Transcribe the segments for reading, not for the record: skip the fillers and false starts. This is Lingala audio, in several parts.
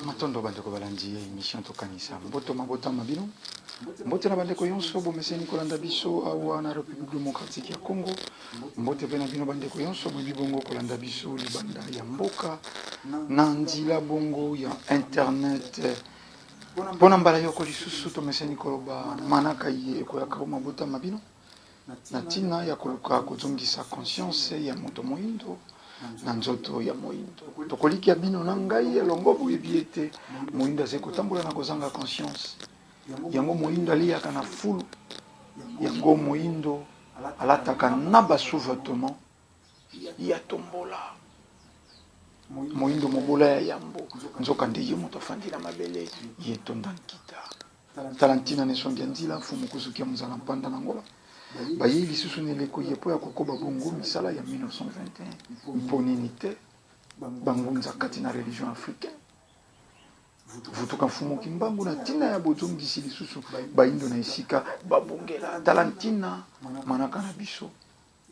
Matondo bandeko balandi ya emission Tokanisa. Mboto mabota ma bino. Mbote na bandeko yonso bomeseni kolanda biso awa na Republique Democratique ya Congo. Mbote pe na bino bandeko yonso boyebi bongo kolanda biso libanda ya mboka na nzila bongo ya internet. Mpo na mbala yoko lisusu tomeseni koloba manaka ye ekoyaka o mabota ma bino na ntina ya koluka kozongisa conscience ya moto moindo na nzoto ya moindo. Tokolikia bino na ngai elongo boyebi ete moindo azali kotambola na kozanga conscience. Yango moindo aliyaka na fulu, yango moindo alataka na ba sous-vêtements ya tombola. Moindo mobola ya yambo, nzoka nde ye moto afandi na mabele ye tonda nkita. Tala ntina na esongi ya nzila, Mfumu Kuzuki ya Muzala Mpanda na Angola bayei lisusu na eleko ye mpo ya kokoba bongo misala ya 1921. Mpo nini te bangunza kati na religion africaine? Vutuka Mfumu Kimbangu na ntina ya bozongisi lisusu baindo na esika babongela. Tala ntina manaka na biso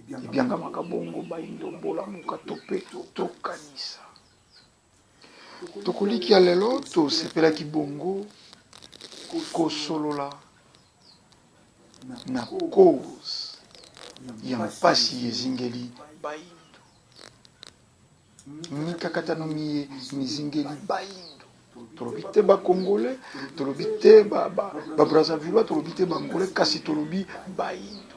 ebiangamaka bongo baindo bolamuka to mpe tokanisa. Tokolikia lelo tosepelaki bongo kosolola na cause ya mpasi ezingeli baindo, mikakatano miye mizingeli baindo. Tolobi te ba Congolais, tolobi te ba, ba, ba Brazzavillois, tolobi te ba Angolais, kasi tolobi baindo.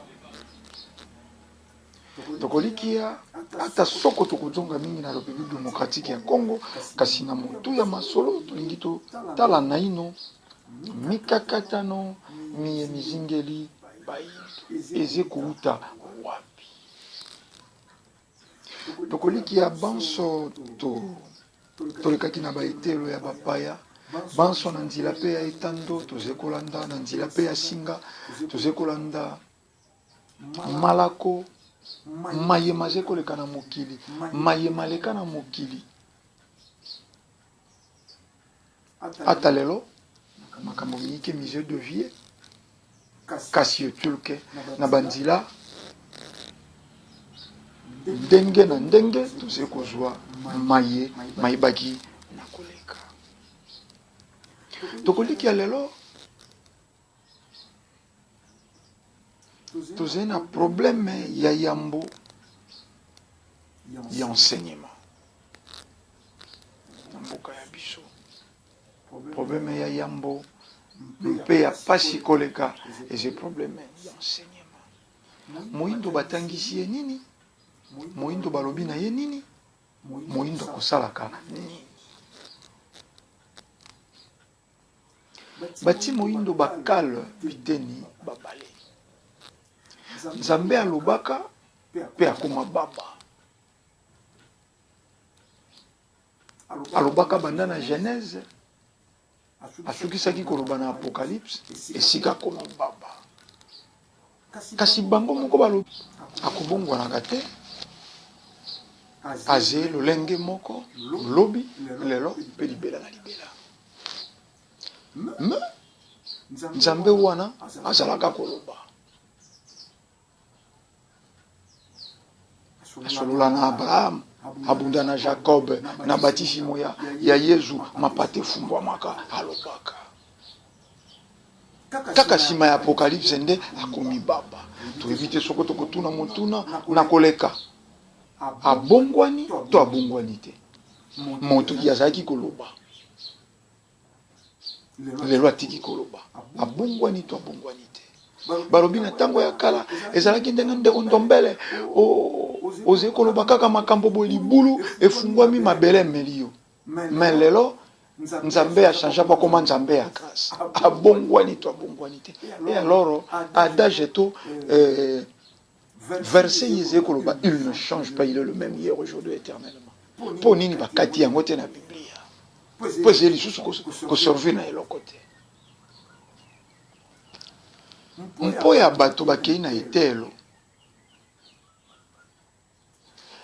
Tokolikia ata soko tokozonga mingi na Republique democratique ya Congo, kasi na motu ya masolo tolingi totala naino mikakatano miye mizingeli baindo eze kouta wapi. Tokolikia banso to tolekaki na baetelo ya bapaya banso na nzila pe ya etando toze kolanda na nzila pe ya singa toze kolanda Malako maye maze koleka na mokili, maye maleka na mokili ata lelo makambo miyike mize de vie kasi etulke na banzila ndenge na ndenge tozali kozwa maye mayebaki na koleka tokolikia lelo Tozali na problème ya yambo ya enseignement na mboka ya biso. Problème ya yambo mpe ya pasi koleka eza problème ya enseignement. Moyindo batangisi ye nini? Moyindo balobi na ye nini? Moyindo akosalaka nini? Bati moyindo ba kale biteni babale. Nzambe alobaka pe akoma baba. Alobaka banda na Genèse, asukisaki koloba na Apocalypse esika akomi baba. Kasi bango moko balobi akobongwanaka te, aze lolenge moko lobi, lelo pe libela na libela. Mais Nzambe wana azalaka koloba. Asolola na Abraham, abunda na Jacob, na batisimo ya, ya Yezu, mapata efumbwamaka, alobaka. Kaka nsima ya Apocalypse nde akomi baba. Toyebi te soko tokotuna motuna na koleka. Abongwani to abongwani te? Moto ye azalaki koloba, lelo atiki koloba. Abongwani to abongwani te? Balobi na ntango ya kala ezalaki ndenge ndeko Ndombele ozali koloba kaka makambo boye, libulu efungwami, mabele emeli yo. Mais lelo Nzambe a change po akoma Nzambe ya grace. Abongwani to abongwani te? Et alors adage to euh, verset ye koloba il ne change pas, il est le même hier, aujourd'hui, éternellement. Mpo nini bakati yango te na Biblia? Mpo ezali lisusu koservir na eloko te. Mpo ya bato bakei na etelo,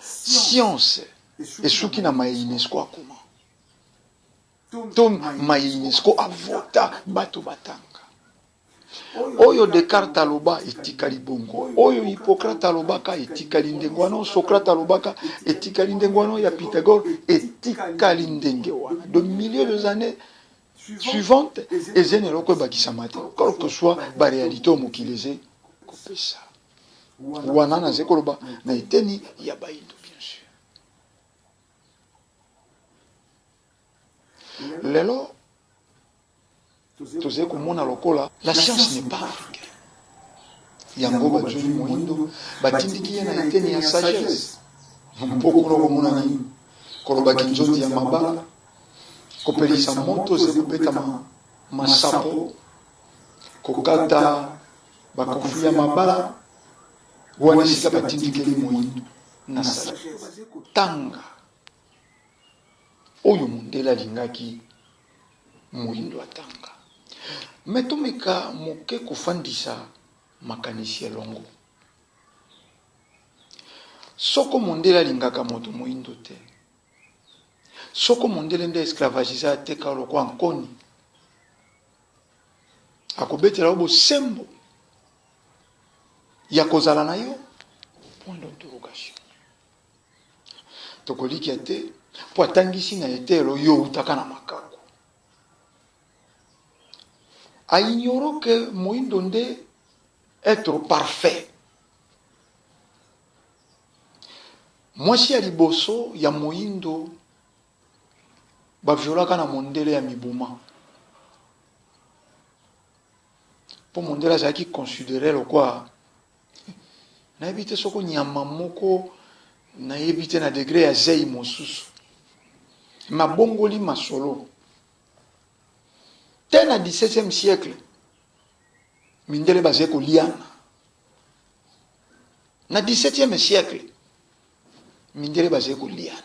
science esuki na maye UNESCO akoma to maye UNESCO avota bato batanga. Oyo Descartes aloba etikali bongo, oyo Hippocrate alobaka etikali ndenge wana, oyo Socrate alobaka etikali ndenge wana, oyo ya Pythagore etikali ndenge wana. De milliers des années suivantes, eza na eloko ebakisama te, quelle que soit ba réalité oyo mokili eze kopesa. Wana naze koloba na eteni ya bayindo bien sûr. Lelo tozali komona lokola la science n'est pas africaine. Yango bazwi moyindo batindiki ye na eteni ya sagesse mpo kuna komona nini? Koloba kinzondi ya mabala, kopelisa moto eze kobeta masapo, kokata ba conflit ya mabala, wana esika batindikeli moyindo na sagesse. Tanga oyo mondele alingaki moyindo atanga. Mais tomeka moke kofandisa makanisi elongo. Soko mondele alingaka moto moyindo te, soko mondele nde esclavagisa ateka lokola nkoni, akobetela yo bosembo ya kozala na yo point d'interrogation. Tokolikia te mpo atangisi na eteyelo yo outaka na makaku. A ignoro que moindo nde être parfait. Mwasi ya liboso ya moindo ba violaka na mondele ya miboma. Mpo mondele azalaki considere lokwa nayebi te soko nyama moko nayebi te na degre ya zei mosusu. Mabongoli masolo te na 17e siècle mindele bazali koliana na 17e siècle mindele bazali koliana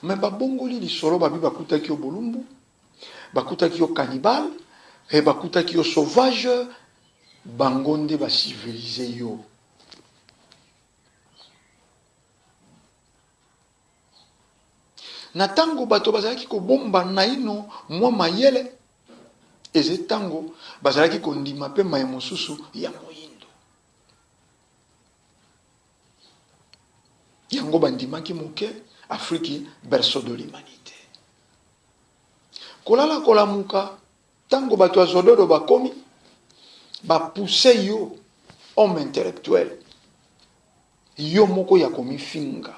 me babongoli lisolo babi bakutaki yo bolumbu bakutaki yo cannibale e bakutaki yo sauvage bango nde bacivilize yo. Na ntango bato bazalaki kobomba naino mwa mayele, eza ntango bazalaki kondima mpe maye mosusu ya moyindo. Yango bandimaki moke Afriki berceau de l'humanité. Kolala kolamuka ntango bato ya zododo bakomi, bapousse yo homme intellectuel yo moko ya komifinga.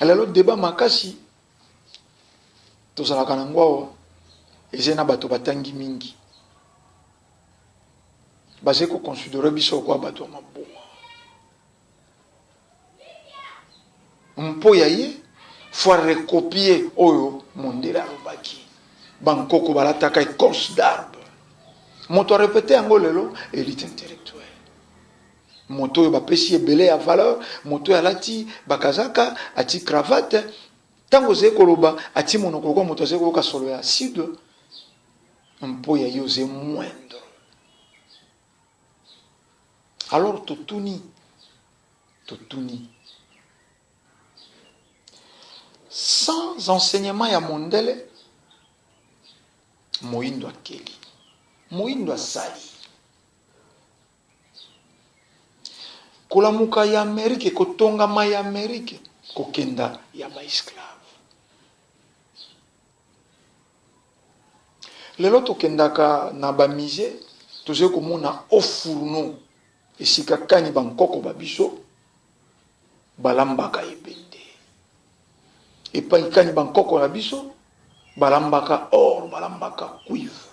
Lelo debat makasi tozalaka na ngo awa eza na bato batangi mingi bazali koconsidere biso lokola bato ya maboma mpo ya ye faut recopier oyo mondele alobaki bankoko balataka écorce d'arbre moto arepete yango lelo élite intellectuelle moto oyo bapesi ebele ya valeur moto oyo alati bakazaka ati cravate ntango ozali koloba ati monoko lokola moto azali koyoka solo ya acide mpo ya yo oze moindre alors totuni totuni sans enseignement ya mondele moyindo akeli moyindo asali Kolamuka ya Amerike, kotongama ya Amerike, kokenda ya ba esclave. Lelo tokendaka na ba musée, tozali komona au fourneau esika kani bankoko ba biso balambaka ebende, epai kani bankoko na biso balambaka or, balambaka cuivre.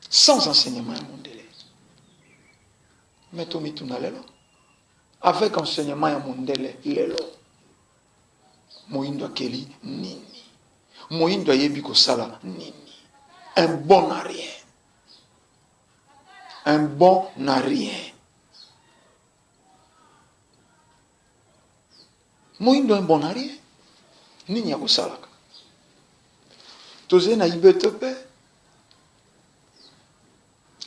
Sans enseignement ya mondele. Mais tomituna lelo, avec enseignement ya mondele lelo, moyindo akeli nini? Moyindo ayebi kosala nini? Un bon à rien. Un bon à rien. Moyindo un bon à rien. Nini ya kosalaka? Tozali na IBTP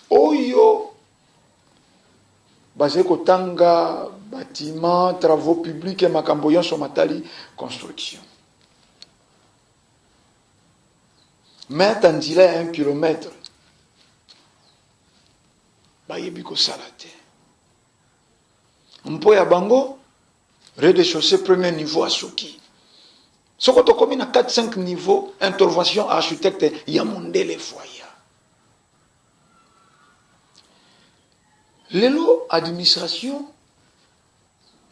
oyo bazali kotanga bâtiment, travaux publics, makambo nyonso matali construction. Mais ata nzela ya 1 kilomètre bayebi kosala te. Mpo ya bango rez-de-chaussée premier niveau asuki. Soko tokomi na 4 5 niveau intervention architecte ya mondele foyer. Lelo administration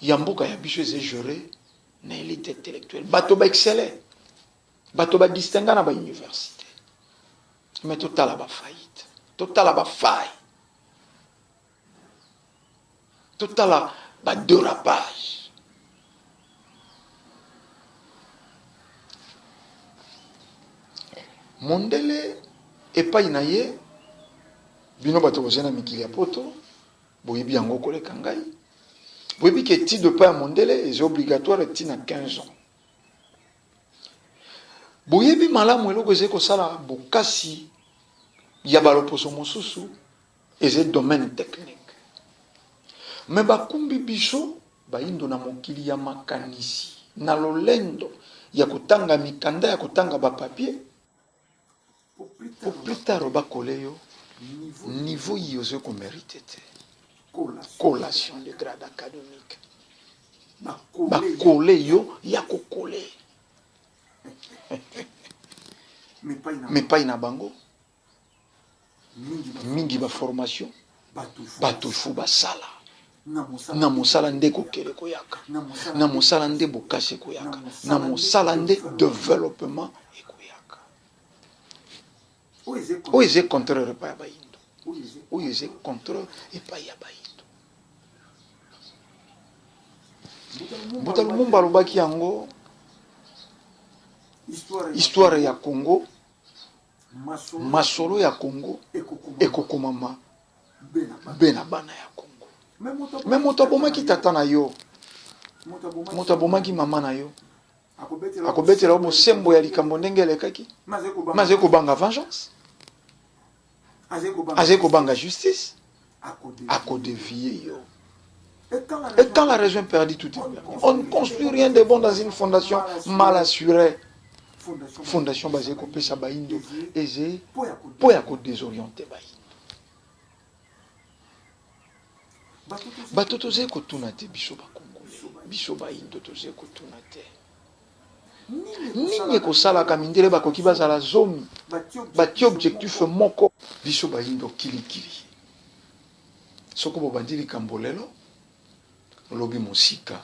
ya mboka ya biso eza géré na elite intellectuelle. Bato ba exceller, bato ba distinga na ba université. Mais totala ba faillite, totala ba faille, totala ba dérapage. Mondele epai na ye, bino bato bozali na mikili ya poto boyebi yango koleka ngai, boyebi ke étude epai ya mondele eza obligatoire eti na 15 ans. Boyebi malamu eloko ezali kosala bokasi ya baloposo mosusu eza domaine technique. Me bakumbi biso bayindo na mokili ya makanisi na lolendo ya kotanga mikanda ya kotanga bapapier po plus tard bakole yo niveau yi ozoki komerite te. Collation de grade académique, bakole yo ya kokole mepai na bango mingi baformation bato fu basala na mosala nde kokele koyaka na mosala nde bokasi ekoyaka na mosala nde développement ekoyaka. Oyo eza contraire epai ya bayindo, oyo eza contraire epai ya bayindo. Mbuta Lumumba alobaki yango, histoire ya Congo, masolo ya Congo ekokomama be na bana ya Congo. Me moto abomaki tata na yo, moto abomaki mama na yo, akobetela yo bosembo ya likambo ndenge elekaki, me azali kobanga vengeance, azali kobanga justice, akodevie yo. Et quand la raison est perdue, tout est perdu. On ne construit rien de bon dans une fondation mal assurée. Fondation bazali kopesa bayindo eze mpo ya kodésoriente bayindo. Bato tozali kotuna te, biso bakongole, biso bayindo tozali kotuna te nini ekosalaka mindele bakoki bazala zomi batie objectif moko, biso bayindo kilikili. Soko bobandi likambo lelo, lobi mosika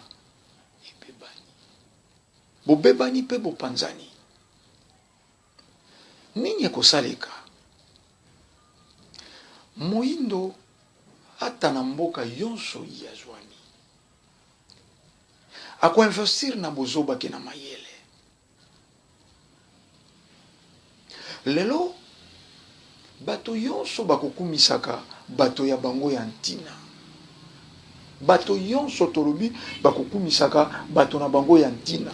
ebebani, bobebani mpe bopanzani. Nini ekosaleka? Moyindo ata na mboka yonso ye azwami, akoinvestir na bozoba ke na mayele. Lelo bato yonso bakokumisaka bato ya bango ya ntina. Bato yonso tolobi bakokumisaka bato na bango ya ntina.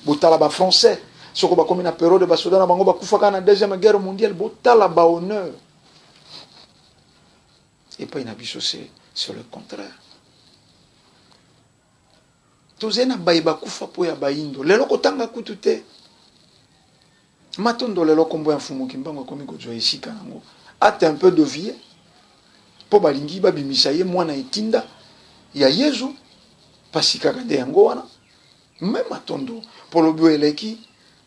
Botala ba français soko bakomi na periode basoda na bango bakufaka na deuxième guerre mondiale, botala ba honneur. Epai na biso c'est le contraire. Tozali na baye bakufa mpo ya bayindo lelo kotanga kutu te. Matondo lelo kombo ya Mfumu Kimbangu akomi kozwa esika nango, ata un peu de vie mpo balingi babimisa ye mwana etinda ya Yezu, pasi kaka nde yango wana. Me matondo mpo lobi oyo eleki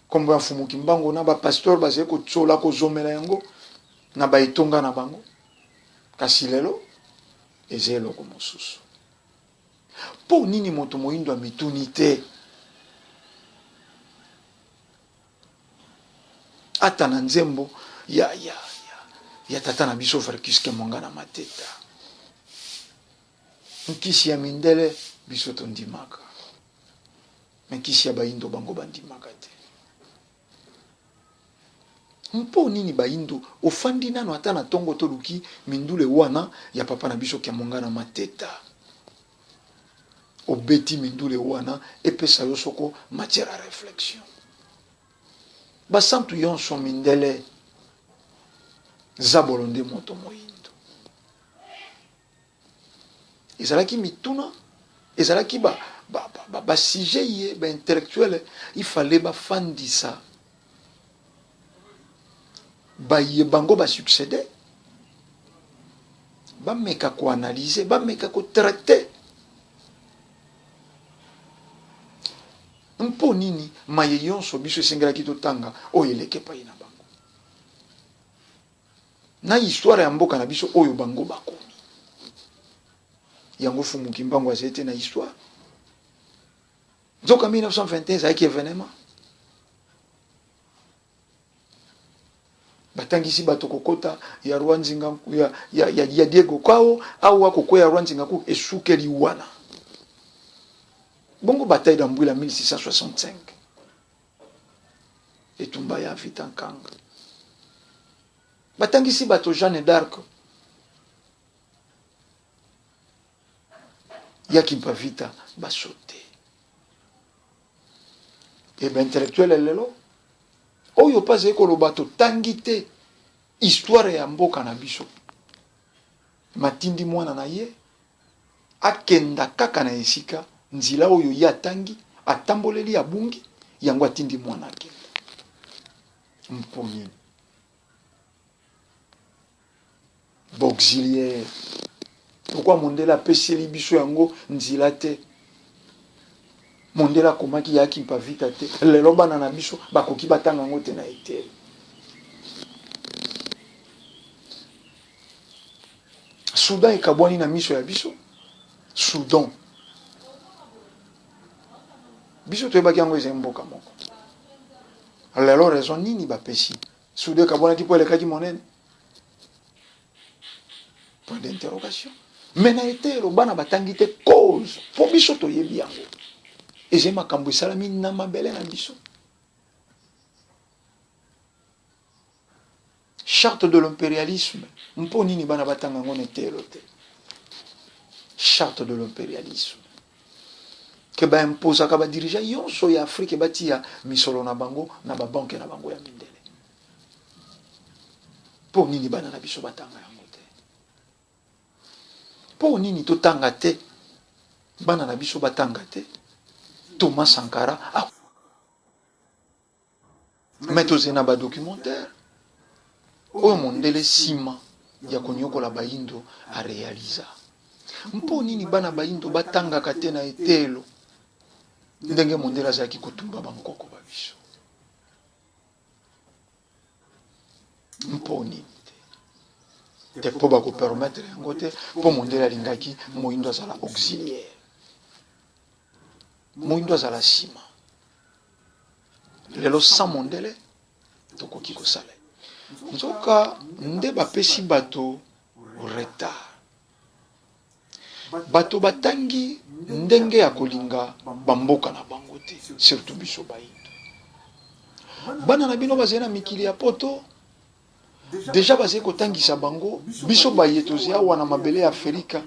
kombo ya Mfumu Kimbangu na bapasteur bazali kotsola kozomela yango na baetonga na bango, kasi lelo eza eloko mosusu. Mpo nini moto moyindo amituni te ata na nzembo ya, ya, ya, ya tata na biso Verckys Kiamwanga na Mateta, nkisi ya mindele biso tondimaka, me nkisi ya bayindo bango bandimaka te. Mpo nini bayindo ofandi nano ata na tongo toluki mindule wana ya papa na biso Kiamwanga na Mateta, obeti mindule wana epesa yo soko matière à réflexion. Basantu yonso mindele, zabolo nde moto moyindo. Ezalaki mituna, ezalaki ba ba ba, ba sujet ye ba intellectuel, il fallait bafandisa. Baye bango ba succeder bameka ko analyser, bameka ko traiter mpo nini maye yonso biso esengelaki totanga oyo eleki epai na bango na histoire ya mboka na biso oyo bango bakomi yango. Fumu Kimbangu azali te na histoire. Nzoka 1921 ezalaki événement, batangisi bato kokota ya roi Nzinga ya Diego Kao awa, kokwea roi Nzinga ku esukeli wana. Bongo bataille d'Ambwila 1665, etumba ya Vita Nkanga, batangisi bato Jeanne d'Arc ya Kimpa Vita basote. E baintellectuel lelo oyo mpe azali koloba totangi te histoire ya mboka na biso, matindi mwana na ye akenda kaka na esika nzela oyo ye atangi, atamboleli, abungi yango, atindi mwana akenda mpo nini? Baauxiliaire, pourquoi mondele apeseli biso yango nzela te? Mondele akomaki ya Kimpa Vita te, lelo bana na biso bakoki batanga yango te na etele. Soudan ekabwani na miso ya biso. Soudan, biso toyebaki yango eza mboka moko. Lelo raison nini bapesi Soudan ekabwanaki? Mpo elekaki monene? Point d'interrogation. Mais na eteyelo bana batangi te cause, mpo biso toyebi yango eza makambo esalami na mabele na biso. Charte de l'impérialisme, mpo nini bana batanga yango na eteyelo te? Charte de l'impérialisme ke baimposaka badirigeants nyonso ya Afrique batia misolo na bango na babanke na bango ya mindele. Mpo nini bana na biso batanga yango te? Mpo nini totanga te, bana na biso batanga te Thomas Sankara? Mais tozali na badocumentaire oyo mondele nsima ya konyokola bayindo arealiza. Mpo nini bana bayindo batangaka te na etelo ndenge mondele azalaki kotumba bankoko ba biso? Mpo nini te? Te mpo bakopermettre yango te, mpo mondele alingaki moyindo azala auxiliaire, moyindo azala nsima. Lelo sans mondele tokoki kosala. Nzoka nde bapesi bato retard, bato batangi ndenge ya kolinga bamboka na bango te, surtout biso bayindo. Bana na bino bazali na mikili ya poto, déjà bazali kotangisa bango. Biso baye tozi awa na mabele ya Afrika,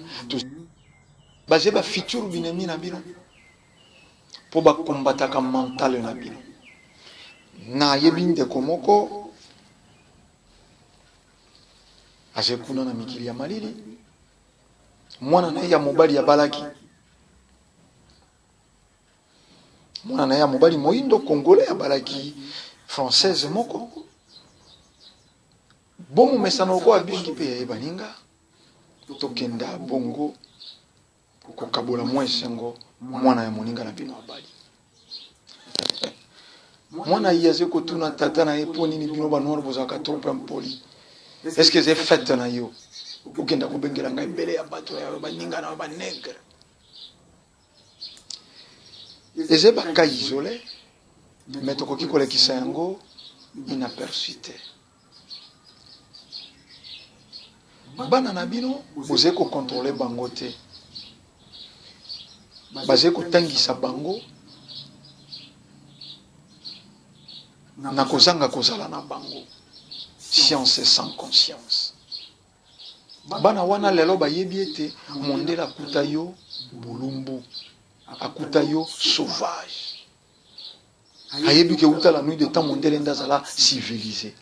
bazali bafutur binemi na bino, mpo bakombataka mentale na bino. Nayebi ndeko moko azali kuna na mikili ya malili, mwana na ye ya mobali abalaki, mwana na ye ya mobali moyindo congolais abalaki française moko. Bomomesana lokola biso mpe yaye baninga, tokenda bongo kokabola mwa esengo. Mwana ya moninga na bino abali, mwana ye azali kotuna tata na ye: mpo nini bino banoir bozalaka trop impoli? Est-ce eza fête na yo okenda kobengela ngai ebele ya bato ya baninga na yo banègre? Eza bacas isolé, mais tokoki kolekisa yango inaperçu te. Bana na bino bozali kocontrôler bango te, bazali kotangisa bango na kozanga kozala na bango. Science sans conscience. Bana wana lelo bayebi ete mondele akuta yo bolumbu, akuta yo sauvage. Ayebi ke uta la nuit de temps mondele nde azala civilisé.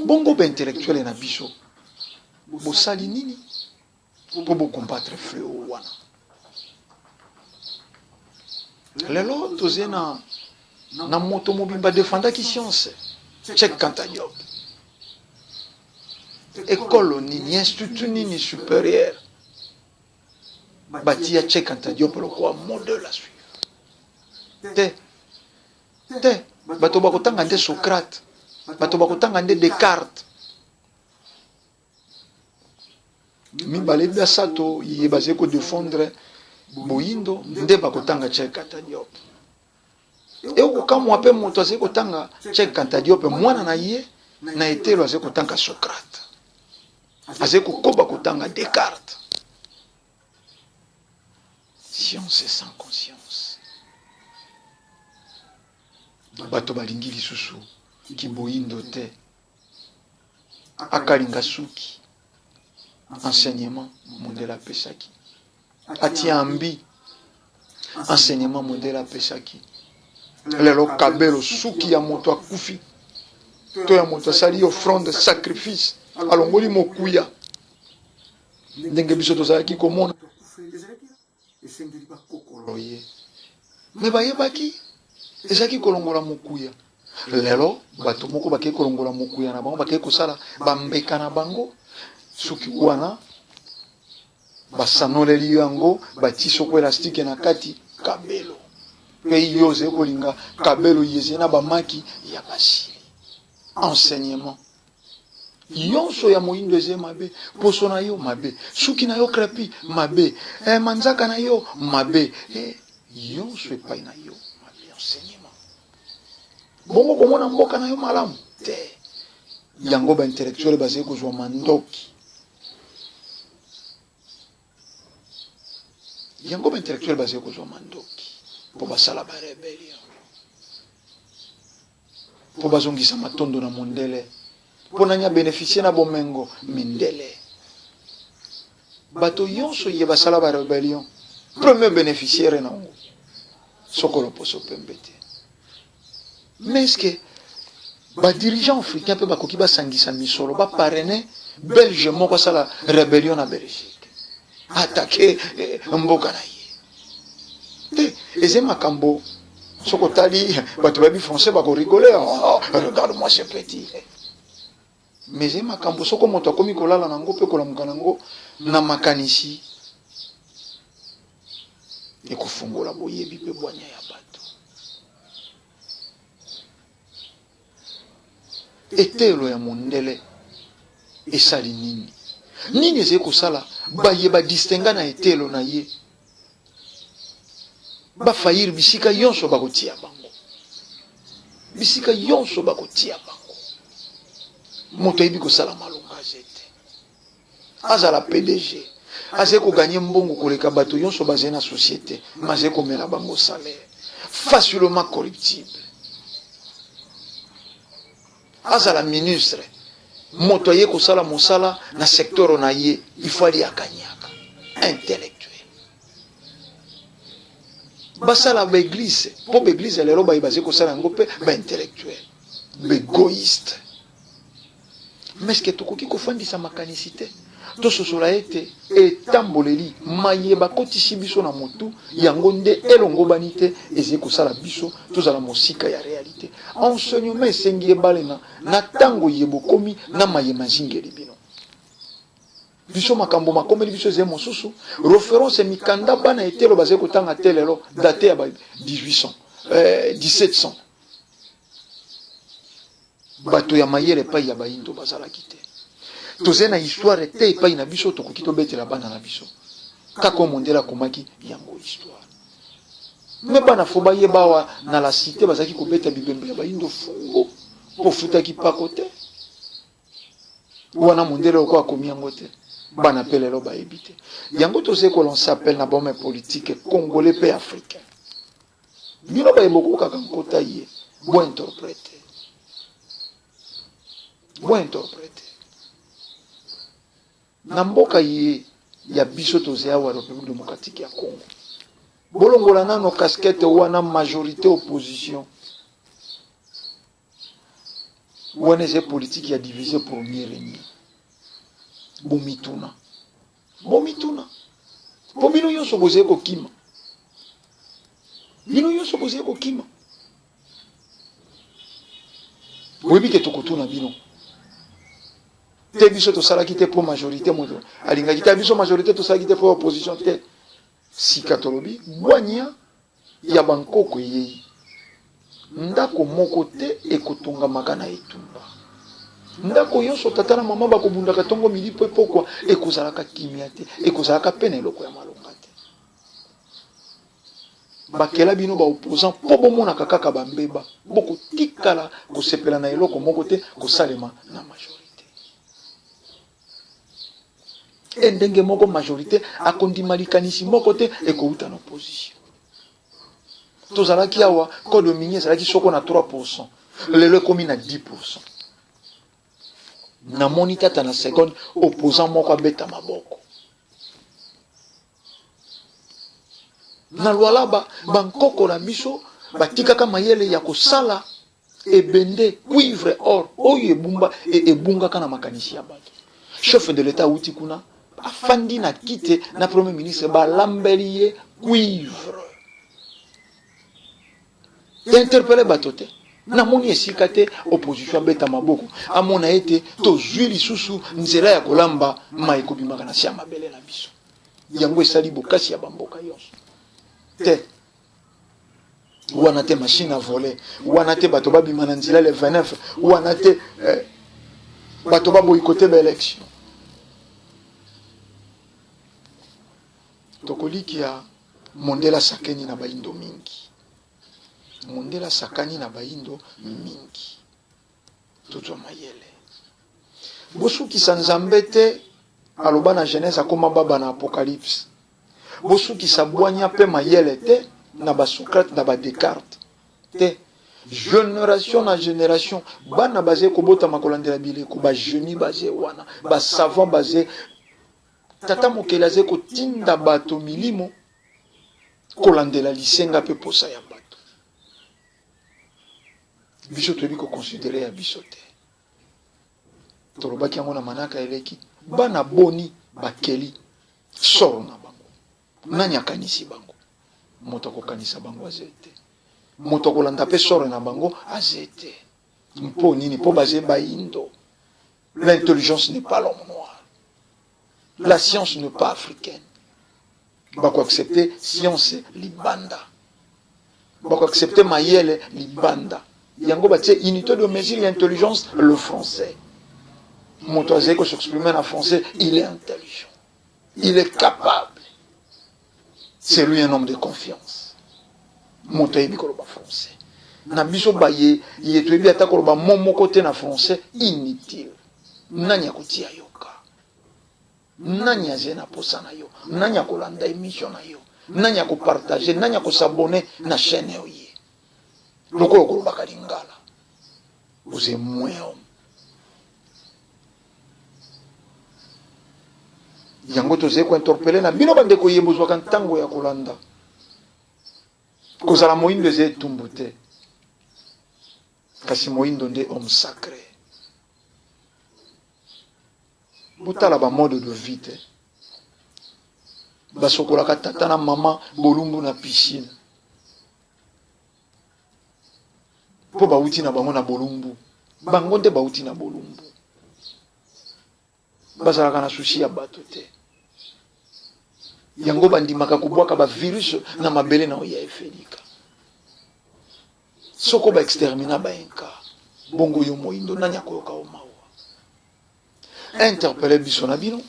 Bongo baintellectuel na biso bosali nini mpo bocombattre fléau wana? Lelo toze na moto mobimba defendaki science, Cheikh Anta Diop. Ekolo nini, institut nini supérieur batia Cheikh Anta Diop lokola modèle à suivre? Te, te, bato bakotanga nde Socrate, bato bakotanga nde Descartes. Mibale basato ye bazali kodefendre boyindo nde bakotanga Cheikh Anta Diop. Ekokamwa mpe moto azali kotanga Cheikh Anta Diop, mwana na ye na etelo azali kotanga Socrate, azali kokoba kotanga Descartes. Science sans conscience. Bato balingi lisusu kiboyindo te. Akalinga suki enseignement mondele apesaki, atia ambi enseignement mondele apesaki. Lelo kabelo suki ya moto akufi to ya moto asali offrande sacrifice, alongoli mokuya, ndenge biso tozalaki komona ye, me bayebaki ezalaki kolongola mokuya. Lelo bato moko bakei kolongola mokuya na bango, bakei kosala bambeka na bango, soki wana basanoleli yango, bati soko elastike na kati kabelo, mpe yo ozali kolinga kabelo yeze na bamaki ya basili. Enseignement yonso ya moyindo eze mabe, poso na yo mabe, suki na yo crepi mabe, manzaka na yo mabe, yonso epai na yo mabe. Enseignement bongo komona mboka na yo malamu te. Yango ba intellectuel bazali kozwa mandoki, yango ba intellectuel bazali kozwa mandoki mpo basala ba rebellion, mpo bazongisa matondo na mondele, mpo nani abénéficie na bomengo? Mindele. Bato nyonso ye basala ba rebellion, premier bénéficiaire nango sokolo poso pembe te. Mais est-ce que ba dirigeants africains mpe bakoki basangisa misolo baparraine belge moko asala rébellion na Belgique, attaque mboka na ye te? Eza makambo soki otali bato bayebi français bakorigole: "Oh, regarde moi ce petit." Mais eza makambo soko moto akomi kolala nango mpe kolamuka nango na makanisi, ekofungola boyebi mpe bwanya ya bato. Etelo ya mondele esali nini? Nini ezali kosala baye badistinga na etelo na ye bafayiri? Bisika nyonso bakotia bango, bisika nyonso bakotia bango, moto ayebi kosala malonga aze te. Azala PDG, azali koganye mbongo koleka bato nyonso bazali na société, mais azali komela bango salaire, facilement corruptible. Azala ministre, moto aye kosala mosala na secteur na ye, il faut aliaka nyaka. Intellectuel basala baeglise, mpo baeglise lelo baye bazali kosala yango mpe baintellectuel baegoïste. Mais ce tokoki kofandisa makanisi te, tososola ete etamboleli maye bakotisi biso na motu yango nde elongobani te, ezali kosala biso tozala mosika ya réalité. Enseignement esengi ebalena na ntango ye bokomi na maye mazingeli bino. Biso makambo makomeli biso ezali mosusu. Référence mikanda bana etelo bazali kotanga te lelo date ya ba 1800, 1700. Bato ya mayele epai ya bayindo bazalaki te. Tozali na histoire te epai na biso tokoki tobetela bana na biso. Kaka mondele akomaki yango histoire. Me bana fo bayeba awa na la cité bazalaki kobeta bibembe ya bayindo fungo mpo futaki pako te. Wana mondele oko akomi yango te, bana mpe lelo bayebi te yango. Tozali kolancer appel na bahommes politique congolais mpe africain. Bino baye bokokaka nkota ye, bointerprète, bointerprète na mboka ye ya biso. Tozali awa République démocratique ya Congo. Bolongola nano casquette wana majorité opposition wana, eza politique ya diviser pour mieux régner. Bomituna, bomituna, mpo bino nyonso bozali kokima, bino nyonso bozali kokima. Boyebi ke tokotuna bino. Te biso tosalaki te mpo majorité moto alingaki te, biso majorité tosalaki te mpo opposition te. Sika tolobi bwanya ya bankoko eyei. Ndako moko te ekotongamaka na etumba. Ndako yonso tata na mama bakobundaka tongo midi mpe pokwa, ekozalaka kimia te, ekozalaka mpe na eloko ya malonga te. Bakela bino ba opposants mpo bomonaka kaka ba mbeba, bokotikala kosepela na eloko moko te kosalema na majorite. E ndenge moko majorite akondima likanisi moko te ekowuta na opposition. Tozalaki awa code minier ezalaki soko na 3%, lelo ekomi na 10%. Namoni tata na seconde opposant moko abeta maboko. Na Lualaba, bankoko na biso batikaka mayele ya kosala ebende, cuivre, or oyo ebumba e, ebungaka na makanisi ya bato. Chef de l'Etat awuti kuna afandi na kite na premier ministre balambeli ye cuivre. Interpelle bato te. Namoni esika te opposition abeta maboko amona ete tozwi lisusu nzela ya kolamba mai kobimaka na se ya mabele na biso. Yango esali bokasi ya bamboka yonso te. Wana te machine à voler, wana te bato babima na nzela le 29, wana te eh, bato baboyikote ba election. Tokolikia mondele asakeni na baindo mingi, mondele asakani na baindo mingi. Tozwa mayele, bosukisa Nzambe te aloba na Genèse akoma baba na Apocalypse. Bosukisa bwanya mpe mayele te na ba Socrate na ba Descartes te. Generation na generation bana baze kobotama kolandela bileko, ba genie baze wana, ba savant baze. Tata mokeli aze kotinda bato milimo kolandela lisenga mpe posa ya bato. Biso toyebi koconsidere ya biso te. Tolobaki yango na manaka eleki, bana boni bakeli soro na bango? Nani akanisi bango? Moto akokanisa bango aze te. Moto akolanda mpe soro na bango aze te. Mpo nini? Mpo baze baindo. L'intelligence n'est pas l'homme noir. La science n'est pas africaine. Bako accepter science libanda. Bako accepter mayele libanda. Yango batie unité de mesure ya intelligence le français. Moto azali ko s'exprimer na français, il est intelligent. Il est capable. C'est lui un homme de confiance. Moto ayebi koloba français. Na biso baye ye toyebi ata koloba mot moko te na français, inutile. Nani akotia yoka? Nani aze na posa na yo? Nani akolanda émission na yo? Nani akopartage? Nani akosabone na chaîne oyo ye? Lokola okolobaka lingala, oze moins homme. Yango tozali kointerpele na bino bandeko ye bozwaka ntango ya kolanda. Kozala moindo eza etumbu te, kasi moindo nde homme sacré. Botala ba mode de vie te, basokolaka tata na mama bolumbu na piscine mpo bauti na bango na bolumbu. Bango nde bauti na bolumbu, bazalaka na susi ya bato te. Yango bandimaka kobwaka ba virus na mabele na oyo ya efelika. Soko ba extermina ba inca, bongo yo moindo nani akoyoka yo mawa? Interpelle biso na bino,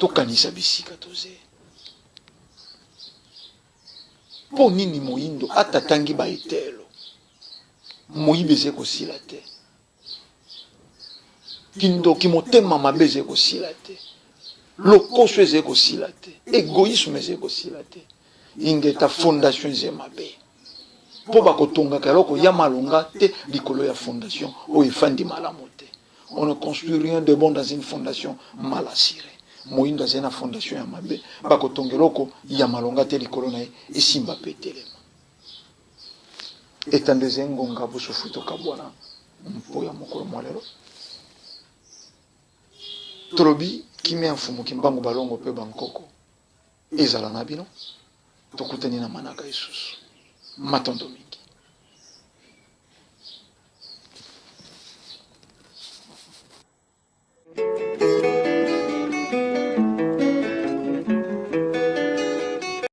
tokanisa bisika toze. Mpo nini moindo atatangi ba etelo? Moyibi eze kosila te, kindoki motema mabe eze kosila te, lokoso eze kosila te, egoïsme eze kosila te. Ingeta fondation eze mabe, mpo bakotongaka eloko ya malonga te likolo ya fondation oyo efandi malamu te. On ne construit rien de bon dans une fondation mal assurée. Moyindo azali na fondation ya mabe, bakotonga eloko ya malonga te likolo na ye, esimba mpe etelema. Etando ezali ngonga bosufu tokabwana mpo ya mokolo mwa lelo. Tolobi kimia ya Mfumu Kimbangu balongo mpe bankoko ezala na bino. Tokutani na manaka esusu. Matondo mingi.